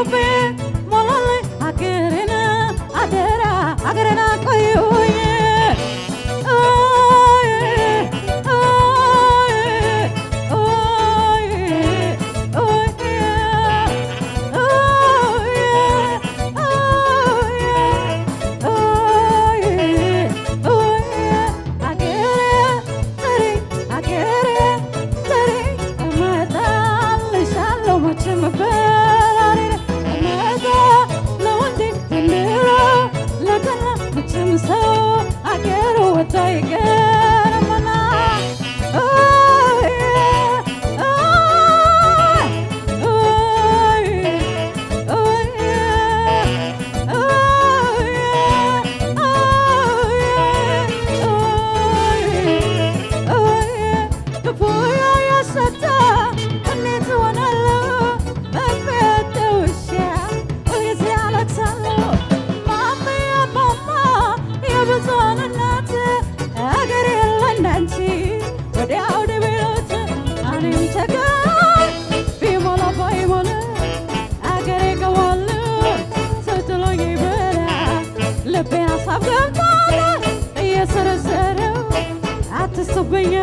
ሞላልኝ አገሬን አደራ አገሬን አቆዩኝ። ኦይ ኦይ ኦይ ኦይ ኦይ ኦይ ኦይ አገሬ ጥሪ አገሬ ጥሪ እመጣልሻለሁ መቼም በራሪ እመጣለሁ እንጂ ዘንድሮ ለገና መቼም ሰው አገሩ ወጥቶ አይቀርምና። ኦይ ኦይ ኦይ ኦይ ኦይ ኦይ ኦይ ክፉ ያሰጣ እንዴት እሆናለሁ? በቤቴ ውሻ ሁልጊዜ አለቅሳለሁ። ማማዬ ማማ የብዙሃን እናት አገር የለ እንዳንቺ ወዲያ ወዲህ ቢሉት እኔም ቸገር ቢሞላ ባይሞላ አገሬ እገባለሁ ስትሉኝ ብላ ልቤን ሀሳብ ገብቷል እየሰረሰረው አትስቱብኝ።